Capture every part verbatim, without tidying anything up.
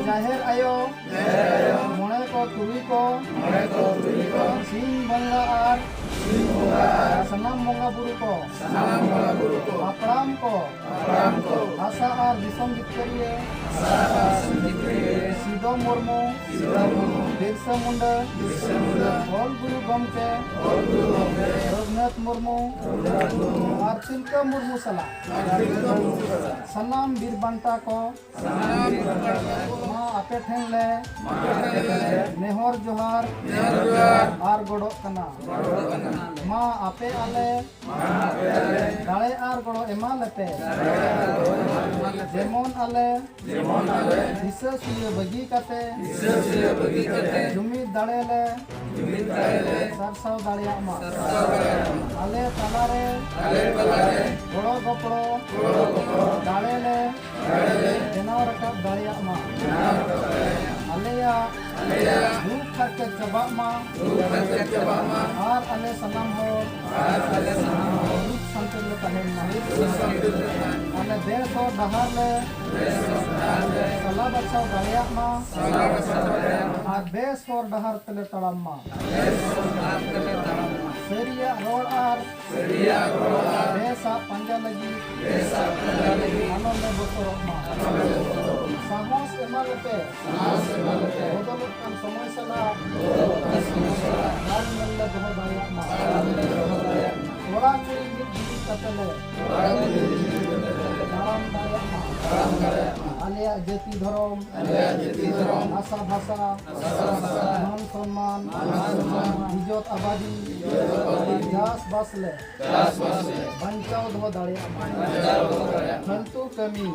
ᱡᱟᱦᱮᱨ ᱟᱭᱳ, ᱢᱚᱬᱮ ᱠᱚ ᱛᱩᱨᱩᱭ ᱠᱚ, ᱥᱤᱧ ᱵᱚᱸᱜᱟ ᱟᱨ ᱥᱟᱱᱟᱢ ᱵᱚᱸᱜᱟ ᱵᱩᱨᱩ ᱠᱚ, ᱦᱟᱯᱲᱟᱢ ᱠᱚ, ᱦᱟᱥᱟ ᱟᱨ ᱫᱤᱥᱚᱢ ᱡᱤᱛᱠᱟᱹᱨᱤᱭᱟᱹ ᱥᱤᱫᱚ ᱢᱩᱨᱢᱩ, ᱵᱤᱨᱥᱟ ᱢᱩᱱᱰᱟ, ᱚᱞ ᱜᱩᱨᱩ ᱜᱚᱢᱠᱮ ᱨᱚᱜᱷᱩᱱᱟᱛᱷ ᱢᱩᱨᱢᱩ ᱟᱨ ᱛᱤᱞᱠᱟᱹ ᱢᱩᱨᱢᱩ ᱥᱟᱞᱟᱜ ᱥᱟᱱᱟᱢ ᱵᱤᱨ ᱵᱟᱱᱴᱟ ᱠᱚ, ᱢᱟ ᱟᱯᱮ ᱴᱷᱮᱱ ᱞᱮ ᱱᱮᱦᱚᱨ ᱡᱚᱦᱟᱨ ᱟᱨ ᱜᱚᱰᱚᱜ ᱠᱟᱱᱟ᱾ ᱢᱟ ᱟᱯᱮ ᱟᱞᱮ ᱫᱟᱲᱮ ᱟᱨ ᱜᱚᱲᱚ ᱮᱢᱟ ᱞᱮᱯᱮ, ᱡᱮᱢᱚᱱ ᱟᱞᱮ ᱦᱤᱥᱟᱹ ᱥᱩᱭᱟᱹ ᱵᱟᱹᱜᱤ ᱠᱟᱛᱮ ᱡᱩᱢᱤᱫ ᱫᱟᱲᱮ ᱞᱮ ᱥᱟᱨᱥᱟᱣ ᱫᱟᱲᱮᱭᱟᱜ ᱢᱟ᱾ ᱟᱞᱮ ᱛᱟᱞᱟᱨᱮ ᱜᱚᱲᱚ ᱜᱚᱯᱚᱲᱚ ᱫᱟᱲᱮ ᱞᱮ ᱵᱮᱱᱟᱣ ᱨᱟᱠᱟᱵ ᱫᱟᱲᱮᱭᱟᱜ ᱢᱟ᱾ ᱟᱞᱮᱭᱟᱜ ᱫᱩᱠ ᱦᱟᱨᱠᱮᱛ ᱪᱟᱵᱟᱜ ᱢᱟ ᱟᱨ ᱟᱞᱮ ᱥᱟᱱᱟᱢ ᱦᱚᱲ ᱥᱩᱠ ᱥᱟᱱᱛᱤ ᱨᱮᱞᱮ ᱛᱟᱦᱮᱱ ᱢᱟ᱾ ᱟᱞᱮ ᱵᱮᱥ ᱦᱚᱨ ᱰᱟᱦᱟᱨ ᱞᱮ ᱥᱟᱞᱟ ᱵᱟᱪᱷᱟᱣ ᱫᱟᱲᱮᱭᱟᱜ ᱢᱟ ᱟᱨ ᱵᱮᱥ ᱦᱚᱨ ᱰᱟᱦᱟᱨ ᱛᱮᱞᱮ ᱛᱟᱲᱟᱢ ᱢᱟ᱾ ᱥᱟᱹᱨᱤᱭᱟᱜ ᱨᱚᱲ ᱟᱨ ᱵᱮᱥᱟᱜ ᱯᱟᱸᱡᱟ ᱞᱟᱹᱜᱤᱫ ᱟᱞᱚ ᱞᱮ ᱵᱚᱛᱚᱨᱚᱜ ᱢᱟ᱾ ᱥᱟᱦᱚᱥ ᱮᱢᱟ ᱞᱮᱯᱮ, ᱵᱚᱫᱚᱞᱚᱜ ᱠᱟᱱ ᱥᱚᱢᱚᱭ ᱥᱟᱞᱟᱜ ᱛᱟᱞᱢᱮᱞ ᱞᱮ ᱫᱚᱦᱚ ᱫᱟᱲᱮᱭᱟᱜ ᱢᱟ᱾ ᱠᱚᱲᱟ ᱠᱩᱲᱤ ᱢᱤᱫ ᱡᱩᱢᱤᱫ ᱠᱟᱛᱮ ᱞᱮ ᱛᱟᱲᱟᱢ ᱫᱟᱲᱮᱭᱟᱜ ᱢᱟ᱾ ᱟᱞᱮᱭᱟᱜ ᱡᱟᱹᱛᱤ ᱫᱷᱚᱨᱚᱢ, ᱵᱷᱟᱥᱟ ᱵᱷᱟᱥᱟ, ᱢᱟᱱ ᱥᱚᱱᱢᱟᱱ, ᱤᱡᱚᱛ ᱟᱵᱟᱫᱤ, ᱪᱟᱥᱵᱟᱥ ᱞᱮ ᱵᱟᱧᱪᱟᱣ ᱫᱚᱦᱚ ᱫᱟᱲᱮᱭᱟᱜ ᱢᱟ᱾ ᱯᱷᱟᱞᱛᱩ ᱠᱟᱹᱢᱤ,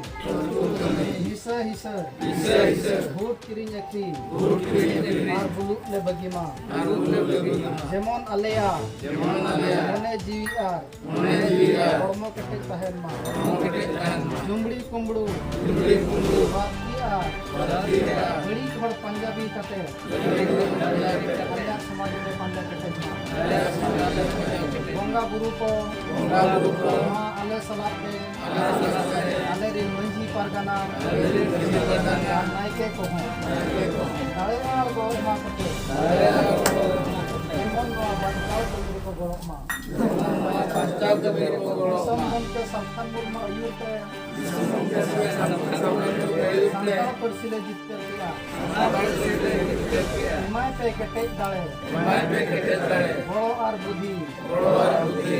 ᱱᱤᱥᱟᱹ ᱦᱤᱥᱟᱹ ᱦᱤᱥᱟᱹ ᱵᱷᱳᱴ ᱠᱤᱨᱤᱧ ᱟᱹᱠᱷᱨᱤᱧ ᱟᱨ ᱵᱩᱞᱩᱜ ᱞᱮ ᱵᱟᱹᱜᱤ ᱢᱟ᱾ ᱡᱮᱢᱚᱱ ᱟᱞᱮᱭᱟᱜ ᱢᱚᱱᱮ ᱡᱤᱣᱤ ᱟᱨ ᱦᱚᱲᱢᱚ ᱠᱮᱴᱮᱡ ᱛᱟᱦᱮᱱ ᱢᱟ᱾ ᱡᱩᱢᱲᱤ ᱠᱩᱢᱵᱲᱩ ᱵᱟᱹᱲᱛᱤ ᱟᱨ ᱵᱟᱹᱲᱤᱡ ᱦᱚᱲ ᱯᱟᱧᱡᱟᱵᱤ ᱠᱟᱛᱮ ᱟᱞᱮᱭᱟᱜ ᱥᱚᱢᱟᱡᱽ ᱞᱮ ᱯᱟᱸᱡᱟ ᱠᱮᱴᱮᱡ ᱢᱟ᱾ ᱵᱚᱸᱜᱟ ᱵᱩᱨᱩ ᱠᱚ ᱢᱟ ᱟᱞᱮ ᱥᱟᱞᱟᱜ ᱛᱮ ᱟᱞᱮ ᱨᱮᱱ ᱢᱟᱹᱡᱷᱤ ᱯᱟᱨᱜᱟᱱᱟ ᱟᱨ ᱱᱟᱭᱠᱮ ᱠᱚᱦᱚᱸ ᱫᱟᱲᱮ ᱟᱨ ᱜᱚᱲᱚ ᱮᱢᱟ ᱠᱚᱛᱮ ᱡᱮᱢᱚᱱ ᱱᱚᱣᱟ ᱵᱟᱧᱪᱟᱣ ᱠᱟᱹᱢᱤ ᱨᱮᱠᱚ ᱜᱚᱲᱚᱜ ᱢᱟ᱾ ᱫᱤᱥᱚᱢ ᱜᱚᱢᱠᱮ ᱥᱟᱞᱠᱷᱟᱱ ᱢᱩᱨᱢᱩ ᱟᱹᱭᱩᱨ ᱛᱮ ᱥᱟᱱᱛᱟᱲ ᱯᱟᱹᱨᱥᱤ ᱞᱮ ᱡᱤᱛᱠᱟᱹᱨ ᱠᱮᱫᱼᱟ᱾ ᱮᱢᱟᱭ ᱯᱮ ᱠᱮᱴᱮᱡ ᱫᱟᱲᱮ, ᱜᱚᱲᱚ ᱟᱨ ᱵᱩᱫᱷᱤ,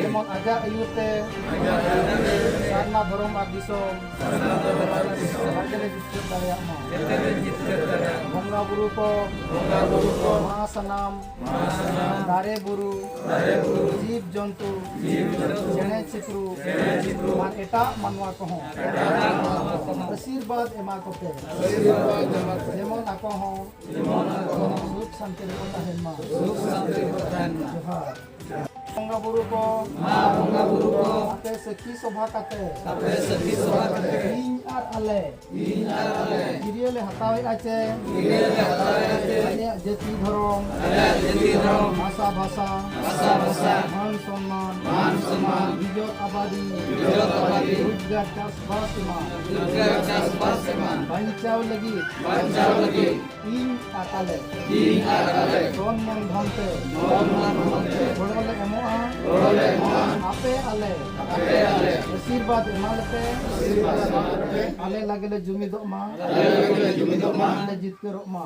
ᱡᱮᱢᱚᱱ ᱟᱡᱟᱜ ᱟᱹᱭᱩᱨ ᱛᱮ ᱥᱟᱨᱱᱟ ᱫᱷᱚᱨᱚᱢ ᱟᱨ ᱫᱤᱥᱚᱢ ᱵᱷᱟᱜᱮ ᱞᱮ ᱡᱤᱛᱠᱟᱹᱨ ᱫᱟᱲᱮᱭᱟᱜ ᱢᱟ᱾ ᱵᱚᱸᱜᱟ ᱵᱩᱨᱩ ᱠᱚ ᱢᱟ ᱥᱟᱱᱟᱢ ᱫᱟᱨᱮ ᱵᱩᱨᱩ, ᱡᱤᱵᱽ ᱡᱚᱱᱛᱩ, ᱪᱮᱬᱮ ᱪᱤᱯᱨᱩ ᱟᱨ ᱮᱴᱟᱜ ᱢᱟᱱᱣᱟ ᱠᱚᱦᱚᱸ ᱟᱥᱤᱨᱵᱟᱫᱽ ᱮᱢᱟ ᱠᱚᱯᱮ, ᱡᱮᱢᱚᱱ ᱟᱠᱚ ᱦᱚᱸ ᱥᱩᱠ ᱥᱟᱱᱛᱤ ᱨᱮᱠᱚ ᱛᱟᱦᱮᱱ ᱢᱟ᱾ ᱡᱚᱦᱟᱨ᱾ ᱵᱚᱸᱜᱟ ᱵᱩᱨᱩ ᱠᱚ ᱟᱯᱮ ᱥᱟᱹᱠᱷᱤ ᱥᱚᱵᱷᱟ ᱠᱟᱛᱮ ᱤᱧ ᱟᱨ ᱟᱞᱮ ᱠᱤᱨᱭᱟᱹ ᱞᱮ ᱦᱟᱛᱟᱣᱮᱫᱼᱟ ᱪᱮ ᱟᱞᱮᱭᱟᱜ ᱡᱟᱹᱛᱤ ᱫᱷᱚᱨᱚᱢ, ᱵᱷᱟᱥᱟ ᱵᱷᱟᱥᱟ, ᱢᱟᱱ ᱥᱚᱱᱢᱟᱱ, ᱤᱡᱚᱛ ᱟᱵᱟᱫᱤ, ᱨᱳᱡᱽᱜᱟᱨ ᱪᱟᱥᱵᱟᱥ ᱮᱢᱟᱱ ᱵᱟᱧᱪᱟᱣ ᱞᱟᱹᱜᱤᱫ ᱤᱧ ᱟᱨ ᱟᱞᱮ ᱛᱚᱱ ᱢᱚᱱ ᱫᱷᱚᱱ ᱛᱮ ᱜᱚᱲᱚ ᱞᱮ ᱮᱢᱚᱜᱼᱟ᱾ ᱟᱯᱮ ᱟᱞᱮ ᱟᱥᱤᱨᱵᱟᱫᱽ ᱮᱢᱟ ᱞᱮᱯᱮ᱾ ᱟᱞᱮ ᱞᱟᱜᱮ ᱞᱮ ᱡᱩᱢᱤᱫᱚᱜ ᱢᱟ, ᱟᱞᱮ ᱞᱮ ᱡᱤᱛᱠᱟᱹᱨᱚᱜ ᱢᱟ᱾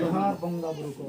ᱡᱚᱦᱟᱨ ᱵᱚᱸᱜᱟ ᱵᱩᱨᱩ ᱠᱚ᱾